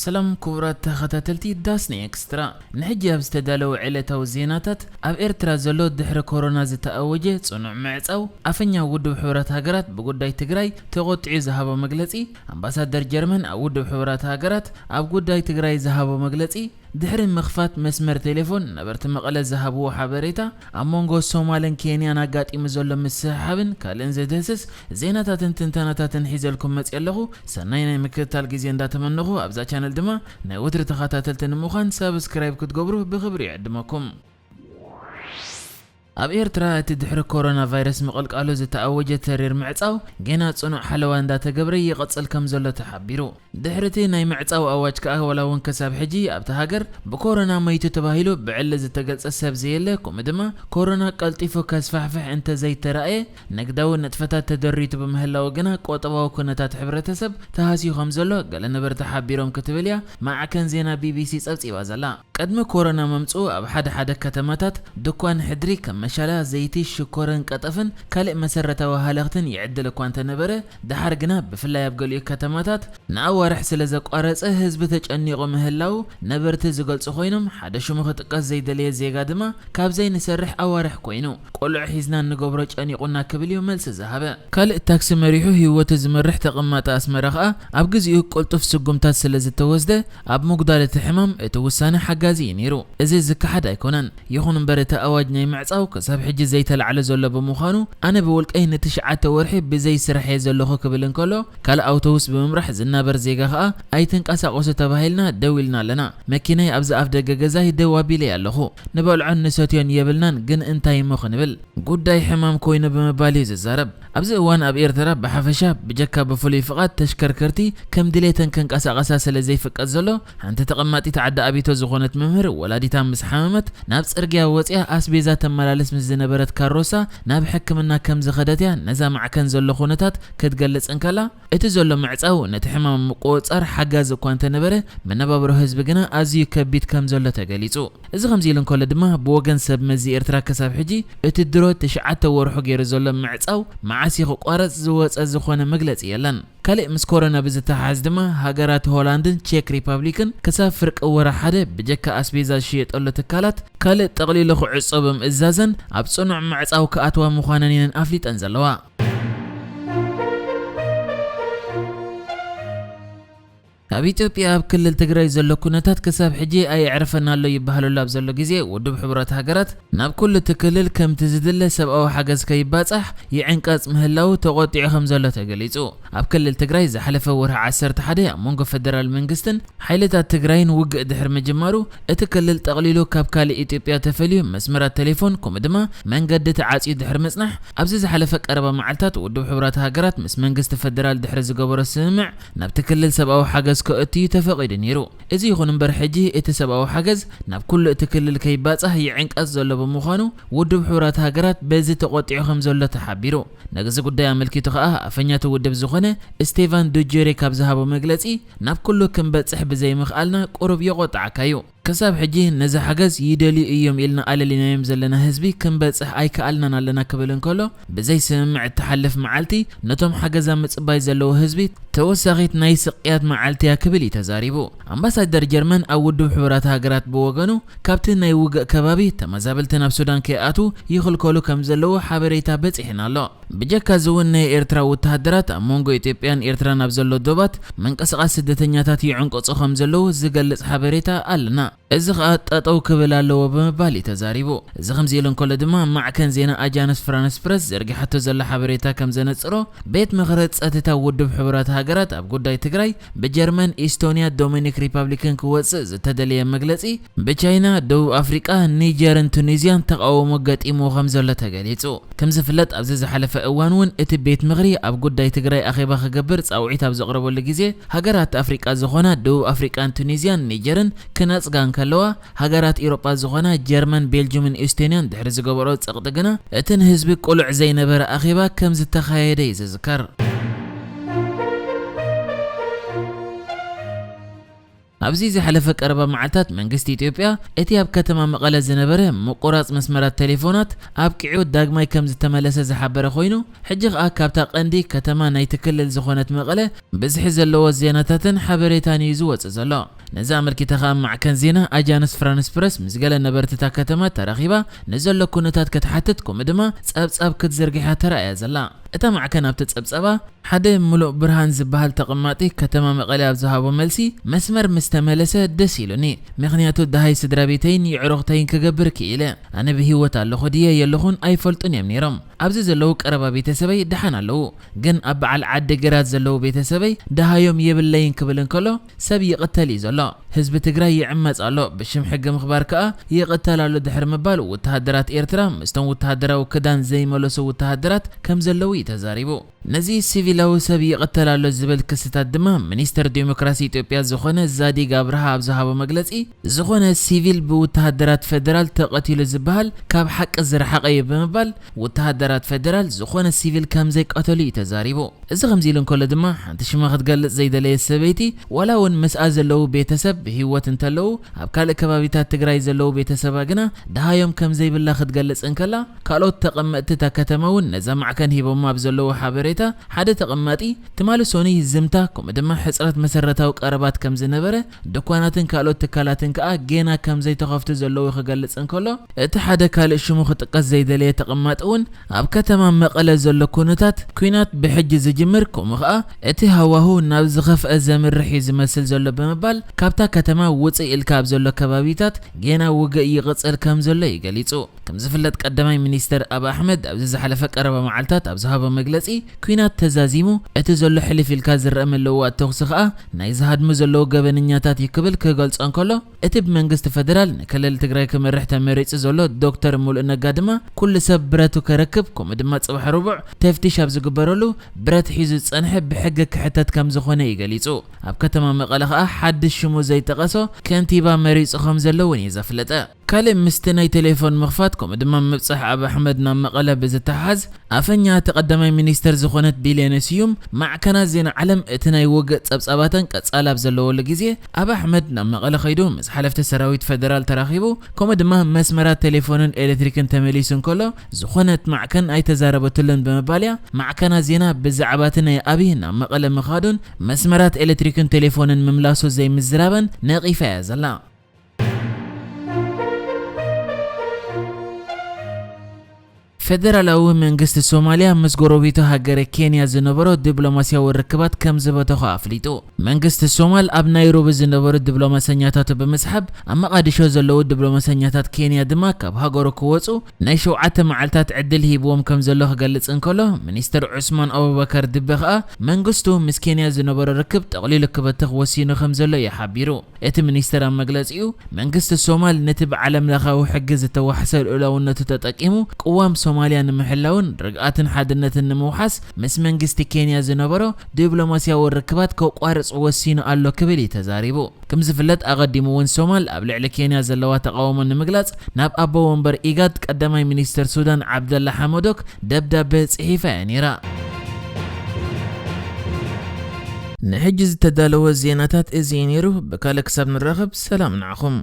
ሰላም ክቡራት ተኸታተልቲ ዳስኒ ኤክስትራ፣ ንሕጂ ኣብ ዝተዳለወ ዕለታዊ ዜናታት፣ ኣብ ኤርትራ ዘሎ ድሕሪ ኮሮና ዝተኣወጀ ጽኑዕ ምዕጻው፣ ኣፈኛ ውድብ ሕቡራት ሃገራት ብጉዳይ ትግራይ ተቖጢዑ ዝሃቦ መግለጺ፣ ኣምባሳደር ጀርመን ኣብ ውድብ ሕቡራት ሃገራት ኣብ ጉዳይ ትግራይ ዝሃቦ መግለጺ፣ ድሕሪ ምኽፋት መስመር ቴሌፎን ነበርቲ መቐለ ዝሃብዎ ሓበሬታ፣ ኣብ መንጎ ሶማልን ኬንያን ኣጋጢሙ ዘሎ ምስሕሓብን ካልእን ዘድህስስ ዜናታትን ትንተናታትን ሒዘልኩም መጽየ ኣለኹ። ሰናይ ናይ ምክትታል ግዜ እንዳተመነኹ፣ ኣብዛ ቻነል ድማ ናይ ወትሪ ተኸታተልቲ ንምዃን ሳብስክራይብ ክትገብሩ ብኽብሪ ይዕድመኩም። ኣብ ኤርትራ እቲ ድሕሪ ኮሮና ቫይረስ ምቕልቃሉ ዝተኣወጀ ተሪር ምዕጻው፣ ገና ጽኑዕ ሓለዋ እንዳተገብረ ይቕጽል ከም ዘሎ ተሓቢሩ። ድሕሪ እቲ ናይ ምዕጻው ኣዋጅ ከኣ፣ ዋላ እውን ክሳብ ሕጂ ኣብታ ሃገር ብኮሮና መይቱ ተባሂሉ ብዕሊ ዝተገልጸ ሰብ ዘየለ፣ ከምኡ ድማ ኮሮና ቀልጢፉ ከስፋሕፍሕ እንተዘይተራእየ፣ ንግዳዊ ንጥፈታት ተደሪቱ ብምህላው ግና፣ ቁጠባዊ ኩነታት ሕብረተሰብ ተሃስዩ ከም ዘሎ ገለ ነበርቲ ሓቢሮም ክትብል እያ ማዕከን ዜና ቢቢሲ ጸብጺባ ዘላ። ቅድሚ ኮሮና ምምጽኡ፣ ኣብ ሓደ ሓደ ከተማታት ድኳን ሕድሪ ከም መሸላ፣ ዘይቲ፣ ሽኮርን ቀጠፍን ካልእ መሰረታዊ ሃለኽትን ይዕድል እኳ እንተነበረ፣ ደሓር ግና ብፍላይ ኣብ ገሊኡ ከተማታት ንኣዋርሕ ስለ ዘቋረጸ ህዝቢ ተጨኒቑ ምህላው ነበርቲ ዝገልጹ ኮይኖም፣ ሓደ ሽሙ ክጥቀስ ዘይደለየ ዜጋ ድማ ካብ ዘይንሰርሕ ኣዋርሕ ኮይኑ፣ ቆልዑ ሒዝና እንገብሮ ጨኒቑና ክብል እዩ መልሲ ዝሃበ። ካልእ ታክሲ መሪሑ ህይወቱ ዝመርሕ ተቐማጢ ኣስመራ ከኣ ኣብ ግዜኡ ቅልጡፍ ስጉምታት ስለ ዝተወስደ ኣብ ምጉዳል እቲ ሕማም እቲ ውሳነ ሓጋዚ እዩ ነይሩ። እዚ ዝከሓድ ኣይኮነን። ይኹን እምበር እቲ ኣዋጅ ናይ ምዕጻው ክሳብ ሕጂ ዘይተላዕለ ዘሎ ብምዃኑ፣ ኣነ ብውልቀይ ንትሽዓተ ወርሒ ብዘይ ስራሕ እየ ዘለኹ ክብል እንከሎ፣ ካልእ ኣውቶቡስ ብምምራሕ ዝናበር ዜጋ ከኣ ኣይትንቀሳቐሱ ተባሂልና ደው ኢልና ኣለና። መኪናይ ኣብዚ ኣፍ ደገ ገዛይ ደው ኣቢለይ ኣለኹ። ንበልዖን ንሰትዮን የብልናን፣ ግን እንታይ እሞ ክንብል? ጉዳይ ሕማም ኮይኑ ብምባል እዩ ዝዛረብ። ኣብዚ እዋን ኣብ ኤርትራ ብሓፈሻ ብጀካ ብፍሉይ ፍቓድ ተሽከርከርቲ ከም ድሌተን ክንቀሳቐሳ ስለ ዘይፍቀድ ዘሎ፣ ሓንቲ ተቐማጢት ዓዲ ኣቢቶ ዝኾነት መምህር ወላዲታ ምስ ሓመመት ናብ ጽርግያ ወጺኣ ኣስቤዛ ተመላልስ ምስ ዝነበረት ካሮሳ ናብ ሕክምና ከም ዝኸደት እያ ነዛ ማዕከን ዘሎ ኩነታት ክትገልጽ እንከላ፣ እቲ ዘሎ ምዕጻው ነቲ ሕማም ምቁጽጻር ሓጋዚ እኳ እንተነበረ፣ መነባብሮ ህዝቢ ግና ኣዝዩ ከቢድ ከም ዘሎ ተገሊጹ። እዚ ከምዚ ኢሉ እንከሎ ድማ፣ ብወገን ሰብ መዚ ኤርትራ ክሳብ ሕጂ እቲ ድሮ ትሽዓተ ወርሑ ገይሩ ዘሎ ምዕጻው መዓስ እዩ ክቋረጽ ዝወጸ ዝኾነ መግለጺ የለን። ካልእ ምስ ኮሮና ብዝተሓሓዝ ድማ፣ ሃገራት ሆላንድን ቼክ ሪፐብሊክን ክሳብ ፍርቂ ወርሒ ሓደ ብጀካ ኣስቤዛ ዝሽየጠሉ ትካላት ካልእ ጠቕሊሉ ክዕጾ ብምእዛዘን ኣብ ጽኑዕ ምዕጻው ክኣትዋ ምዃነን እየን ኣፍሊጠን ዘለዋ። ኣብ ኢትዮጵያ ኣብ ክልል ትግራይ ዘሎ ኩነታት ክሳብ ሕጂ ኣየዕርፈን ኣሎ ይበሃለሉ ኣብ ዘሎ ግዜ፣ ውድብ ሕቡራት ሃገራት ናብ ኩሉ እቲ ክልል ከምቲ ዝድለ ሰብኣዊ ሓገዝ ከይባጻሕ ይዕንቀጽ ምህላዉ ተቖጢዑ ከም ዘሎ ተገሊጹ። ኣብ ክልል ትግራይ ዝሓለፈ ወርሒ ዓሰርተ ሓደ ኣብ መንጎ ፈደራል መንግስትን ሓይልታት ትግራይን ውግእ ድሕሪ ምጅማሩ፣ እቲ ክልል ጠቕሊሉ ካብ ካልእ ኢትዮጵያ ተፈልዩ፣ መስመራት ቴሌፎን ከምኡ ድማ መንገዲ ተዓጽዩ ድሕሪ ምጽናሕ፣ ኣብዚ ዝሓለፈ ቀረባ መዓልታት ውድብ ሕቡራት ሃገራት ምስ መንግስቲ ፈደራል ድሕሪ ዝገበሮ ስምምዕ፣ ናብቲ ክልል ሰብኣዊ ሓገዝ ከእቱ እዩ ተፈቒዱ ነይሩ። እዚ ይኹን እምበር፣ ሕጂ እቲ ሰብኣዊ ሓገዝ ናብ ኩሉ እቲ ክልል ከይባጻሕ ይዕንቀጽ ዘሎ ብምዃኑ፣ ውድብ ሕቡራት ሃገራት በዚ ተቖጢዑ ከም ዘሎ ተሓቢሩ። ነዚ ጉዳይ ኣመልኪቱ ከኣ፣ ኣፈኛ እቲ ውድብ ዝኾነ ስቴቫን ዱጀሪክ ኣብ ዝሃቦ መግለጺ፣ ናብ ኩሉ ክንበጽሕ ብዘይምኽኣልና ቁሩብ የቖጥዓካ እዩ። ክሳብ ሕጂ ነዚ ሓገዝ ይደልዩ እዮም ኢልና ኣለሊናዮም ዘለና ህዝቢ ክንበጽሕ ኣይከኣልናን ኣለና ክብል እንከሎ፣ ብዘይ ስምምዕ እትሓልፍ መዓልቲ ነቶም ሓገዛ ምጽባይ ዘለዎ ህዝቢ ተወሳኺት ናይ ስቕያት መዓልቲ እያ ክብል እዩ ተዛሪቡ። ኣምባሳደር ጀርመን ኣብ ውድብ ሕቡራት ሃገራት ብወገኑ፣ ካብቲ ናይ ውግእ ከባቢ ተመዛበልቲ ናብ ሱዳን ከይኣትዉ ይኽልከሉ ከም ዘለዉ ሓበሬታ በጺሕና ኣሎ። ብጀካ እዚ እውን ናይ ኤርትራ ወተሃደራት ኣብ መንጎ ኢትዮጵያን ኤርትራን ኣብ ዘሎ ዶባት ምንቅስቓስ ስደተኛታት ይዕንቅጹ ከም ዘለዉ ዝገልጽ ሓበሬታ ኣለና። እዚ ኸኣ ጠጠው ክብል ኣለዎ ብምባል እዩ ተዛሪቡ። እዚ ከምዚ ኢሉ እንከሎ ድማ ማዕከን ዜና ኣጃንስ ፍራንስ ፕረስ ዘርጊሓቶ ዘላ ሓበሬታ ከም ዘነጽሮ፣ ቤት ምኽሪ ጸጥታ ውድብ ሕቡራት ሃገራት ኣብ ጉዳይ ትግራይ ብጀርመን፣ ኢስቶንያ፣ ዶሚኒክ ሪፓብሊክን ክወጽእ ዝተደለየ መግለጺ ብቻይና፣ ደቡብ ኣፍሪቃ፣ ኒጀርን ቱኒዝያን ተቓውሞ ገጢምዎ ከም ዘሎ ተገሊጹ። ከም ዝፍለጥ፣ ኣብዚ ዝሓለፈ እዋን እውን እቲ ቤት ምኽሪ ኣብ ጉዳይ ትግራይ ኣኼባ ክገብር ጻውዒት ኣብ ዘቕረበሉ ግዜ፣ ሃገራት ኣፍሪቃ ዝኾና ደቡብ ኣፍሪቃን ቱኒዝያን ኒጀርን ክነጽጋ እንከለዋ፣ ሃገራት ኤውሮጳ ዝኾና ጀርመን፣ ቤልጅምን ኢስቶንያን ድሕሪ ዝገበሮ ጸቕጢ ግና፣ እቲ ንህዝቢ ቅሉዕ ዘይነበረ ኣኼባ ከም ዝተኻየደ እዩ ዝዝከር። ኣብዚ ዝሓለፈ ቀረባ መዓልታት መንግስቲ ኢትዮጵያ እቲ ኣብ ከተማ መቐለ ዝነበረ ምቁራጽ መስመራት ቴሌፎናት ኣብቂዑ ዳግማይ ከም ዝተመለሰ ዝሓበረ ኮይኑ፣ ሕጂ ከኣ ካብታ ቀንዲ ከተማ ናይቲ ክልል ዝኾነት መቐለ ብዝሒ ዘለዎ ዜናታትን ሓበሬታን እዩ ዝወጽእ ዘሎ። ነዚ ኣመልኪታ ከኣ ማዕከን ዜና ኣጃንስ ፍራንስ ፕረስ ምስ ገለ ነበርቲ እታ ከተማ ተራኺባ ንዘሎ ኩነታት ክትሓትት ከምኡ ድማ ጸብጻብ ክትዝርግሕ እያ ተራእያ ዘላ። እታ ማዕከን ኣብቲ ጸብጻባ ሓደ ምሉእ ብርሃን ዝበሃል ተቐማጢ ከተማ መቐለ ኣብ ዝሃቦ መልሲ፣ መስመር ምስ ተመለሰ ደስ ኢሉኒ፣ ምኽንያቱ ደሃይ ስድራ ቤተይን የዕሩኽተይን ክገብር ክኢለ። ኣነ ብህይወት ኣለኹ ድየ የለኹን ኣይፈልጡን እዮም ነይሮም። ኣብዚ ዘለዉ ቀረባ ቤተሰበይ ደሓን ኣለዉ፣ ግን ኣብ በዓል ዓዲ ግራት ዘለዉ ቤተሰበይ ደሃዮም የብለይን ክብል እንከሎ ሰብ ይቕተል እዩ ዘሎ። ህዝቢ ትግራይ ይዕመጽ ኣሎ፣ ብሽም ሕጊ ምኽባር ከኣ ይቕተል ኣሎ ድሕሪ ምባል ወተሃደራት ኤርትራ ምስቶም ወተሃደራዊ ክዳን ዘይመለሱ ወተሃደራት ከም ዘለዉ እዩ ተዛሪቡ። ነዚ ሲቪላዊ ሰብ ይቕተል ኣሎ ዝብል ክስታት ድማ ሚኒስተር ዲሞክራሲ ኢትዮጵያ ዝኾነ ዛዲግ ኣብርሃ ኣብ ዝሃቦ መግለጺ፣ ዝኾነ ሲቪል ብውተሃደራት ፌደራል ተቐቲሉ ዝበሃል ካብ ሓቂ ዝረሓቐ እዩ ብምባል፣ ውተሃደራት ፌደራል ዝኾነ ሲቪል ከም ዘይቀተሉ እዩ ተዛሪቡ። እዚ ከምዚ ኢሉ እንከሎ ድማ፣ ሓንቲ ሽማ ክትገልጽ ዘይደለየት ሰበይቲ፣ ዋላ እውን ምስኣ ዘለዉ ቤተሰብ ብህይወት እንተለዉ፣ ኣብ ካልእ ከባቢታት ትግራይ ዘለዉ ቤተሰባ ግና ደሃዮም ከም ዘይብላ ክትገልጽ እንከላ፣ ካልኦት ተቐመጥቲ እታ ከተማ እውን ነዛ ማዕከን ሂቦማ ኣብ ዘለዉ ሓበሬታ፣ ሓደ ተቐማጢ፣ ትማሊ ሰኑይ ዝምታ፣ ከምኡ ድማ ሕጽረት መሰረታዊ ቀረባት ከም ዝነበረ፣ ድኳናትን ካልኦት ትካላትን ከኣ ጌና ከም ዘይተኸፍቱ ዘለዉ ክገልጽ እንከሎ፣ እቲ ሓደ ካልእ ሽሙ ክጥቀስ ዘይደለየ ተቐማጢ እውን ኣብ ከተማ መቐለ ዘሎ ኩነታት ኲናት ብሕጂ ዝጅምር፣ ከምኡ ከኣ እቲ ሃዋሁ ናብ ዝኸፍአ ዘምርሕ እዩ ዝመስል ዘሎ ብምባል፣ ካብታ ከተማ ውጽእ ኢልካ ኣብ ዘሎ ከባቢታት ጌና ውግእ ይቕጽል ከም ዘሎ እዩ ገሊጹ። ከም ዝፍለጥ ቀዳማይ ሚኒስተር ኣብ ኣሕመድ ኣብዚ ዝሓለፈ ቀረባ መዓልታት ኣብ ዝሃቦ መግለጺ፣ ኲናት ተዛዚሙ፣ እቲ ዘሎ ሕልፍ ኢልካ ዝረአ ምልውዋጥ ተኹሲ ከኣ ናይ ዝሃድሙ ዘለዉ ገበነኛታት እዩ ክብል ክገልጾ እንከሎ፣ እቲ ብመንግስቲ ፈደራል ንክልል ትግራይ ክመርሕ ተመሪጹ ዘሎ ዶክተር ሙሉእ ነጋ ድማ ኩሉ ሰብ ብረቱ ከረክብ፣ ከምኡ ድማ ጽባሕ ረቡዕ ተፍቲሽ ኣብ ዝግበረሉ ብረት ሒዙ ዝጸንሐ ብሕጊ ክሕተት ከም ዝኾነ እዩ ገሊጹ። ኣብ ከተማ መቐለ ከኣ ሓድሽ ሽሙ ዘይጠቐሶ ከንቲባ መሪጹ ከም ዘሎ እውን እዩ ዘፍለጠ። ካልእ ምስቲ ናይ ቴሌፎን ምኽፋት ከምኡ ድማ ምብጻሕ ኣብ ኣሕመድ ናብ መቐለ ብዝተሓሓዝ ኣፈኛ እቲ ቀዳማይ ሚኒስተር ዝኾነት ቢሌነ ስዩም ማዕከናት ዜና ዓለም እቲ ናይ ውግእ ጸብጻባተን ቀጻሊ ኣብ ዘለወሉ ግዜ ኣብ ኣሕመድ ናብ መቐለ ከይዱ ምስ ሓለፍቲ ሰራዊት ፈደራል ተራኺቡ ከምኡ ድማ መስመራት ቴሌፎንን ኤሌክትሪክን ተመሊሱ እንከሎ ዝኾነት ማዕከን ኣይተዛረበትሉን ብምባል እያ ማዕከናት ዜና ብዛዕባ እቲ ናይ ኣብይ ናብ መቐለ ምኻዱን መስመራት ኤሌክትሪክን ቴሌፎንን ምምላሱ ዘይምዝራበን ነቒፋ እያ ዘላ። ፌደራላዊ መንግስቲ ሶማልያ ምስ ጎረቤቱ ሃገረ ኬንያ ዝነበሮ ዲፕሎማስያዊ ርክባት ከም ዝበተኾ ኣፍሊጡ። መንግስቲ ሶማል ኣብ ናይሮቢ ዝነበሩ ዲፕሎማሰኛታቱ ብምስሓብ ኣብ መቓዲሾ ዘለዉ ዲፕሎማሰኛታት ኬንያ ድማ ካብ ሃገሩ ክወፁ ናይ ሸውዓተ መዓልታት ዕድል ሂብዎም ከም ዘሎ ክገልጽ እንከሎ፣ ሚኒስትር ዑስማን ኣቡበከር ድበ ከኣ መንግስቱ ምስ ኬንያ ዝነበሮ ርክብ ጠቕሊሉ ክበትኽ ወሲኑ ከም ዘሎ እዩ ሓቢሩ። እቲ ሚኒስተር ኣብ መግለጺኡ፣ መንግስቲ ሶማል ነቲ ብዓለም ለኻዊ ሕጊ ዝተዋሕሰ ልኡላውነቱ ተጠቂሙ ቅዋም ሶማልያ ንምሕላውን ርግኣትን ሓድነትን ንምውሓስ ምስ መንግስቲ ኬንያ ዝነበሮ ዲፕሎማስያዊ ርክባት ከቋርጽ ወሲኑ ኣሎ ክብል እዩ ተዛሪቡ። ከም ዝፍለጥ ኣቐዲሙ እውን ሶማል ኣብ ልዕሊ ኬንያ ዘለዋ ተቓውሞ ንምግላጽ ናብ ኣቦ ወንበር ኢጋድ ቀዳማይ ሚኒስተር ሱዳን ዓብደላ ሓመዶክ ደብዳበ ጽሒፋ እያ ነይራ። ንሕጂ ዝተዳለወ ዜናታት እዚ እዩ ነይሩ። ብካልእ ክሳብ ንራኸብ ሰላም ንዓኹም።